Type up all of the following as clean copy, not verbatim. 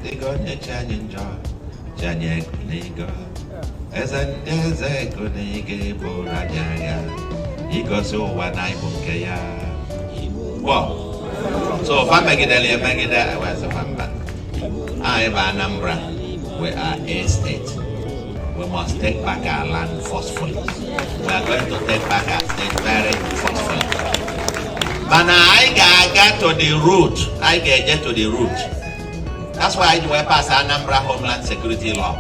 Dịghị onye chi anyị njọ. Chi anyị ekunigo. Eze ndị eze ekunigo eburu anyị agha igosi ụwa na ịbụ nke ya. Gbọ. So fa megidere emegide, wee sịkwa mba. Anyị bụ Anambra. We are a state. We must take back our land forcefully. We are going to take back our state very forcefully. Mana anyị ga-aga to the root. Anyị ga-eje to the root. That's why anyị ji wee pass Anambra Homeland Security Law.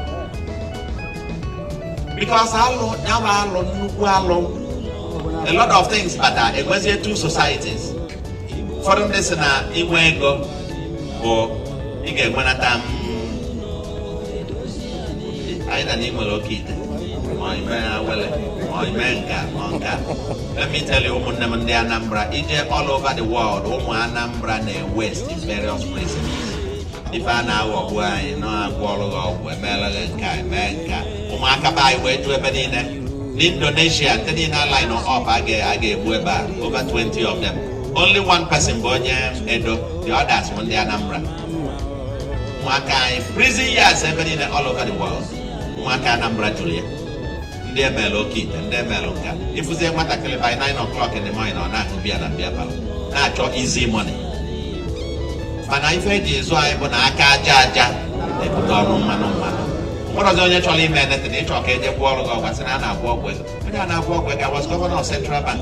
Because alụ, ya bụ alụ, nnukwu alụ. A lot of things bata, enwezie two societies. Ụfọdụ ndị sị na inwe ego bụ ị ga-enwenata m anyị na ị nwere oke ite ma ime awele ma ime nka ma nka. Let me tell you, ụmụnne m ndị Anambra, ije all over the world, ụmụ Anambra na-waste in various prisons. Ife a na-aghọgbu anyị na-agwọ ọrụ gị ọgwụ, emeela gị nka, eme nka, ụmụaka be anyị wee ju ebe niile. N'Indonesia, ndị niile line up a ga-egbu ebe a, over 20 of them, only one person bụ onye Edo, the others bụ ndị Anambra. Ụmụaka anyị, prison yards ebe niile, all over the world, ụmụaka Anambra jụrụ ya. Ndị emela oke ite, ndị emelụ nka. Ịfụzie nwatakịrị by 9 o'clock in the morning, ọ na-aṅụ biya na beer parlour, na-achọ easy money. Mana ife eji ezu anyị bụ na aka aja aja na-ebute ọnụ mmanụ mmanụ. Nwere ọzọ onye chọrọ ime anything, ịchọ ka eje gwụọ ọrụ gị ọgwa, sị na a na-agwọ ọgwụ ego. Onye a na-agwọ ọgwụ ego was governor of central bank.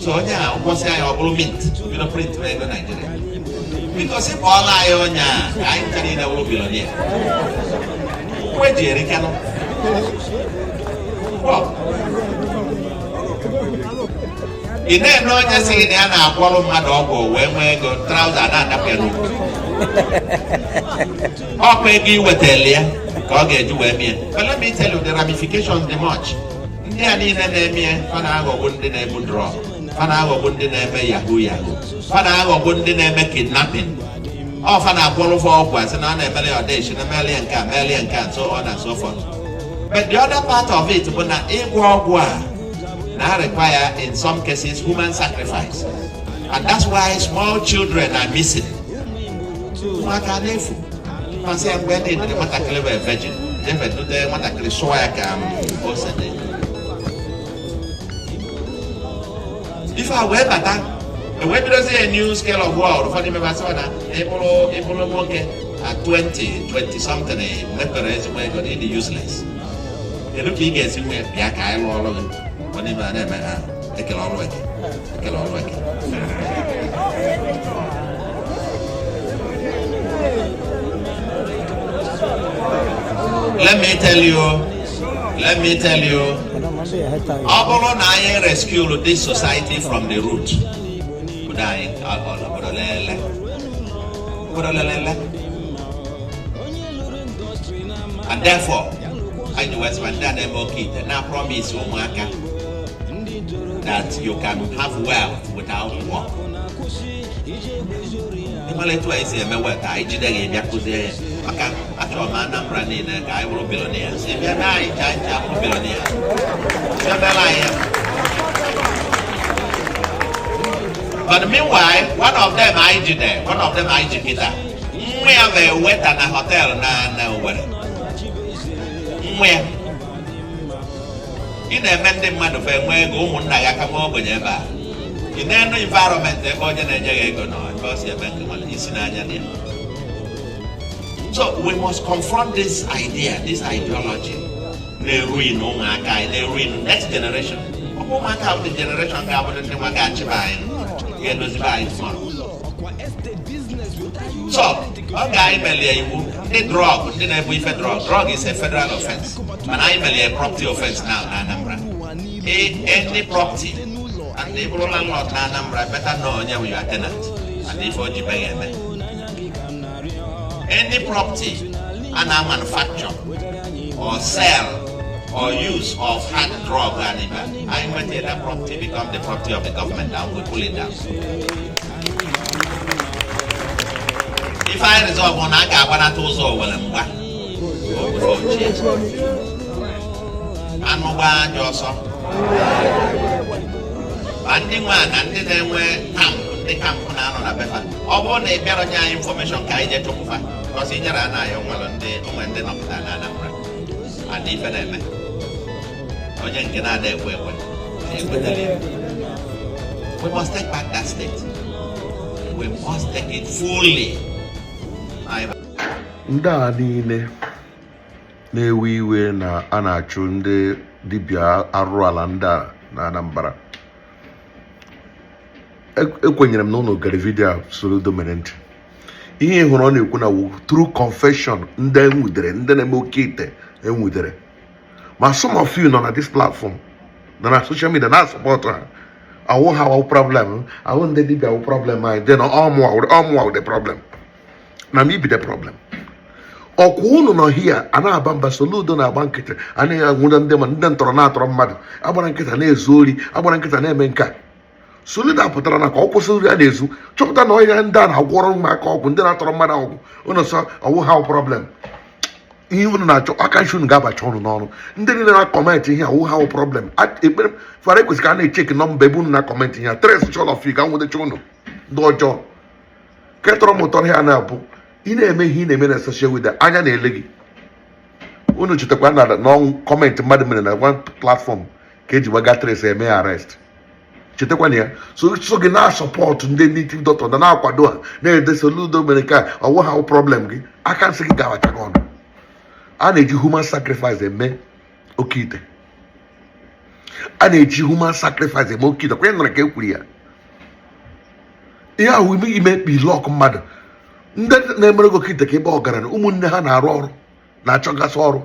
So onye a ụbọchị anyị ọ bụrụ mint, bido print ego Naijiria. Biko, sị kpọọla anyị onye a ka anyị ncha niile wụrụ billionaire. Ụkwụ eji erikanụ. Gwọ. Ị na-ene onye sị gị na ya na-agwọrụ mmadụ ọgwụ wee nwee ego, trouser na-adapụ ya n'ukwu. Ọkwa ego iwetara ya ka ọ ga-eji wee mie. But let me tell you, the ramifications dị much. Ndị a niile na-eme ya, fa na-aghọgbu ndị na-ebu drug, fa na-aghọgbu ndị na-eme yahoo yahoo, fa na-aghọgbu ndị na-eme kidnapping. Ọ fa na-agwọrụ fa ọgwụ, asị na ọ na-emere ya ọdeshi, na emere ya nke a, mere ya nke a, and so on and so forth. But the other part of it bụ na ịgwọ ọgwụ a na require in some cases human sacrifice, and that's why small children are missing. Ụmụaka na-efu. Masị ya mgbe ndị nwatakịrị bụ virgin, jefe dute nwatakịrị, sụọ ya ka ose dị. Ife a wee bata, wee bidozie a new scale of world. Ụfọdụ imebe asịwa na ịbụrụ nwoke at 20 20 something mepere ezigbo ego na ịdị useless. Kedu ka ị ga-esi nwee? Bịa ka anyị lụọ ọrụ gị. Ụfọdụ ime a na-eme ha ekele ọrụ eke, ekele ọrụ eke. Let me tell you, let me tell you, ọ bụrụ na anyị rescue this society from the root, obodo anyị, obodo lele, obodo lelele. And therefore anyị wee sị ndị a na-eme oke ite na promise ụmụaka that you can have wealth without work. Ịmara etu anyị si eme wealth, anyị jide gị, bịa kụzie ya, maka achọrọ m Anambra niile ka anyị bụrụ billionaires. Ị bịa mee anyị ncha ncha bụrụ billionaires, bịa mere anyị ya. But meanwhile, one of them anyị jide, one of them anyị ji kịta, nwa ya bụ waiter na hotel na Owerri. Nwa ya. Ị na-eme ndị mmadụ fa enwe ego, ụmụnna ya aka nwee ogbenye ebe a. Ị na-enu environment ebe onye na-enye gị ego nọ, ebe ọ si eme nke nwere isi n'anya dị ya. So we must confront this idea, this ideology na-eruin ụmụaka anyị, na-eruin next generation. Ọ bụ ụmụaka bụ the generation ga-abụ ndị nwa ga-achịba anyị, ga-edozibe anyị tomorrow. So ọ ga anyị melie iwu ndị drug, ndị na-ebu ife drug. Drug is a federal offense, mana anyị melie property offense now na Anambra. Any property, and ị bụrụ landlord na Anambra, better know onye bụ your tenant and ife o ji be ya eme. Any property a na-manufacture or sell or use of hard drug and anyị nweta, that property become the property of the government and we pull it down. Ife anyị resolve na a ga-agbanata ụzọ Owere mgba obodo ochie, anụ gbaa ajọ ọsọ, ma ndị nwe na ndị na-enwe camp, ndị Ndị camp na-anọ na befa, ọ bụrụ na ị bịara nye anyị information ka anyị jee chụpụfa, because inyere a na-ayọ nwere ndị onwe ndị nọpụta na Anambra and ife na-eme onye nke na-ada ekwe ekwe na-ekwetara ya. We must take back that state. We must take it fully. Ndị a niile na-ewe iwe na a na-achụ ndị dibịa arụrụ ala ndị a na Anambra, ekwenyere m na ụnụ gere video a Soludo mere ntị. Ihe ị hụrụ ọ na-ekwu na wu true confession ndị enwudere, ndị na-eme oke ite enwudere. Ma some of you nọ na this platform, nọ na social media na-asupport ha. Awụ ha awụ problem, awụ ndị dibịa awụ problem anyị dị na ọmụwa the problem na m ibi the problem. Ọkwa unu nọ hia a na-aba mba, Soludo na-agba nkịtị, anaghị anwụdo ndị ma ndị ntọrọ na-atọrọ mmadụ, agbara nkịta na-ezu ori, agbara nkịta na-eme nka. Soludo apụtara na ka ọ kwụsị ori a na-ezu, chọpụta na ọhịa ndị a na-agwọrọ ụmụaka ọgwụ, ndị na-atọrọ mmadụ ọgwụ. Unu sọ ọwụ ha problem. Ihe unu na-achọ aka nshi unu ga-abacha unu n'ọnụ. Ndị niile na-acomment ihe awụ ha problem. Ekpere fara ekwesịrị ka a na-echeck number ebe unu na-acomment ihe a, trace chọlọ fi ka nwụdecha unu ndị ọjọọ. Ke tọrọ m ụtọ ihe a na-abụ ị na-eme ihe ị na-eme na social media, anya na-ele gị. Unu chetakwa na n'ọnwụ comment mmadụ mere na one platform ka eji gbaga trace eme ya arrest. Chetakwa na ya so gị na-asupport ndị native doctor na na-akwado ha, na-ede Soludo mere ka ọwụ ha problem gị, aka nsị gị ga-abacha gị ọnụ. A na-eji human sacrifice eme oke ite. A na-eji human sacrifice eme oke ite. Kwa nụrụ ka e kwuru ya, ihe ahụ ime ime pilọk mmadụ. Ndị na-emere gị oke ite ka ịba ọgaranya, ụmụnne ha na-arụ ọrụ, na-achọgasị ọrụ.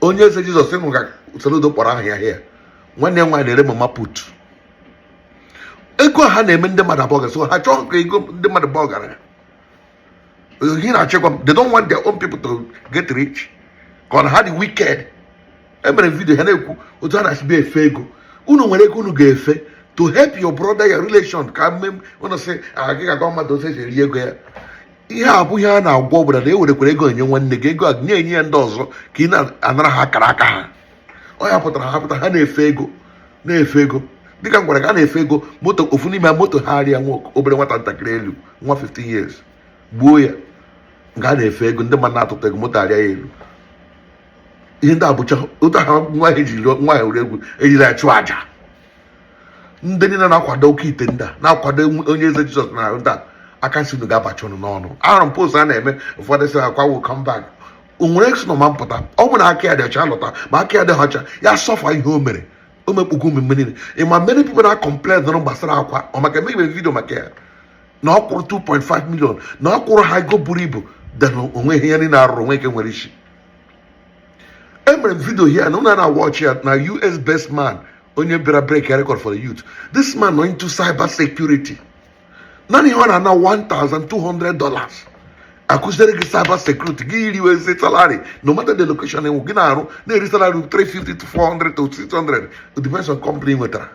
Onye eze Jizọs ịnụ ka Soludo kpọrọ aha ya ya, nwanne ya nwaanyị na-ere mama put. Ego ha na-eme ndị mmadụ abụọ so ha chọọ ka ego ndị mmadụ bụ ọgaranya. Ihe na-achịkwa m, they don't want their own people to get rich, ka ọ na ha dị wicked. Emere video ha na-ekwu otu a na-asị bịa efe ego. Unu nwere ego unu ga-efe to help your brother, your relation, ka mme unu sị agaghị agwa mmadụ otu esi eri ego ya. Ihe a bụ ihe a na-agwọ obodo na ewerekwara ego enye nwanne gị, ego a na-enye ya ndị ọzọ ka ị na-anara ha akara aka ha. Ọ ya pụtara ha pụtara ha na-efe ego, na-efe ego. Dịka m gwara gị, a na-efe ego moto. Ofu n'ime ha, moto ha arịa nwa obere nwata ntakịrị elu, nwa 15 years, gbuo ya. Nke a na-efe ego, ndị mmadụ na-atụta ego, moto arịa ya elu. Ihe ndị a bụcha otu ha nwa ha ejiri nwa ya were egwu ejiri ya chụọ àjà. Ndị niile na-akwado oke ite, ndị a na-akwado onye eze Jizọs na ndị a, aka nsị unu ga-abacha unu n'ọnụ. Ahụrụ m post a na-eme, ụfọdụ sị akwa will come back. O nwere sị na ma mpụta, ọ bụ na aka ya dị ọcha lọta, ma aka ya dị ọcha ya suffer ihe o mere. O mekpugo ụmụ mgbe niile. Ị ma many people na complain nụrụ gbasara akwa ọ maka emeghị video maka ya na ọ kwụrụ 2.5 million, na ọ kwụrụ ha ego buru ibu, then onwe ihe ya niile arụrụ onwe nke nwere isi. Emere m video here na ụnụ na-watch ya na US best man, onye bịara break record for the youth. This man nọ into cyber security. Naanị ihe ọ na-ana $1200 akụziere gị cyber security, gị riwezi salary no matter the location enwu gị na-arụ, na-eri salary 350 to 400 to 600. It depends on company nwetara.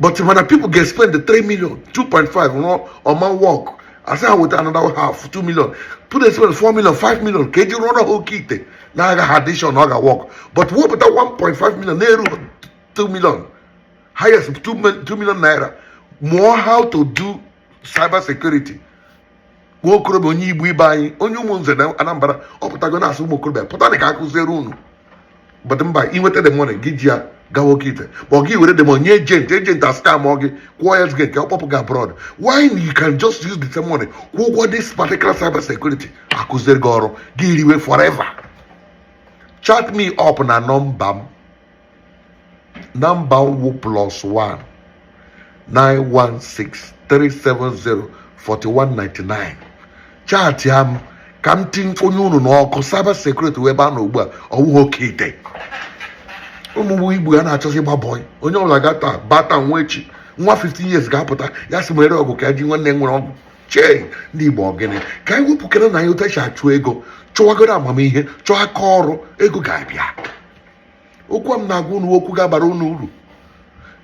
But mana people get spend the 3 million, 2.5 rụọ ọma work, asị ha weta another half, 2 million, put a spend 4 million, 5 million ka eji rụọrọ ha oke ite na-agaghị addition ọ ga-work, but wepụta 1.5 million na-eru 2 million, highest 2 million naira, mụọ how to do cyber security. Nwa okorobịa onye Igbo ibe anyị, onye Ụmụnze na Anambra, ọ pụtago na-asị ụmụ okorobịa pụta na ka akụziere unu. But mba, inweta the money gị ji ya gawa oke ite, ma ọ gị were the money nye agent, agent a scam ọ gị, kwụọ ya gị nke ọ kpọpụ gị abroad. Why you can just use the same money kwụọ ụgwọ this particular cyber security, akụziere gị ọrụ gị, riwe forever? Chat me up na nọmba m. Nọmba m wụ +1 916 370 4199. Chat ya m ka m tinye onye unu n'ọkụ cyber security wee ebe a nọ ugbu a. Ọwụghị oke ite. Ụmụ Igbo ya na-achọzi ịgba boy. Onye ọbụla ga taa bata nwa echi, nwa 15 years ga-apụta ya sị mere ọgụ ka ji nwanne nwere ọgwụ chee. Ndị Igbo, ọgịnị ka anyị wepụkere na anyị otu esi achụ ego? Chọwagoro amamihe, chọọ aka ọrụ, ego ga-abịa. Okwu a m na-agwa unu, okwu ga-abara unu uru.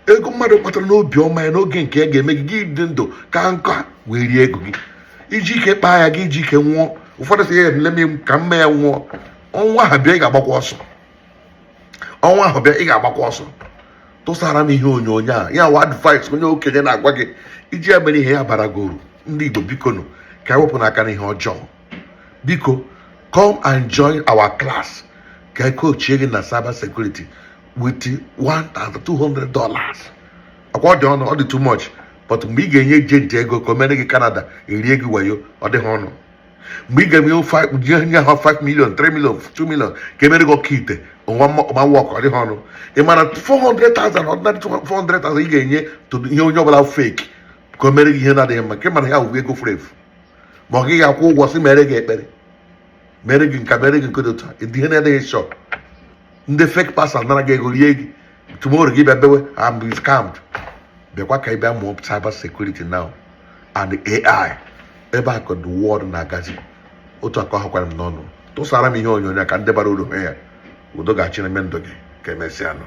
Ego mmadụ kpatara n'obi ọma ya n'oge nke ya ga-eme gị gị dị ndụ ka nka wee rie ego gị. Iji ike kpaa ya, gị iji ike nwụọ. Ụfọdụ sị ya leme ka mma ya nwụọ. Ọnwa ahụ bịa, ị ga-agbakwa ọsọ. Ọnwa ahụ bịa, ị ga-agbakwa ọsọ. Tụsara m ihe onyonyo a. Ya wa advice onye okenye na-agwa gị iji ya mere ihe ya bara gị uru. Ndị Igbo, biko nụ, ka ewepụ n'aka n'ihe ọjọọ. Biko, come and join our class ka e coachie gị na cyber security with $1,200. Akwa ọ dị ọnụ, ọ dị too much, but mgbe ị ga-enye agent ego ka o mere gị Canada, erie gị wayo, ọ dịghị ọnụ. Mgbe ị ga-enye nye ha 5 million, 3 million, 2 million ka emere gị ọka ite ma work, ọ dịghị ọnụ. Ị mara 400,000, ordinary 400,000 ị ga-enye to ihe onye ọbụla fake ka o mere gị ihe na-adịghị mma, nke mara ya wụ ego furu efu, ma ọ gịghị akwụ ụgwọ sị mere gị ekpere, mere gị nka, mere gị nke dị otu a, ịdị ihe na-adịghị sure. Ndị fake pastor nara gị ego, rie gị. Tomorrow gị bịa bewe, "I'm being scammed." Bịakwa ka ị bịa mụọ cyber security now and AI. Ebe a ka the world na-agazi. Otu aka ọ hakwara m n'ọnụ. Tụsara m ihe onyonyo a ka ndị bara uru hụ ya. Udo ga-achị n'ime ndụ gị. Ka emesịa nụ.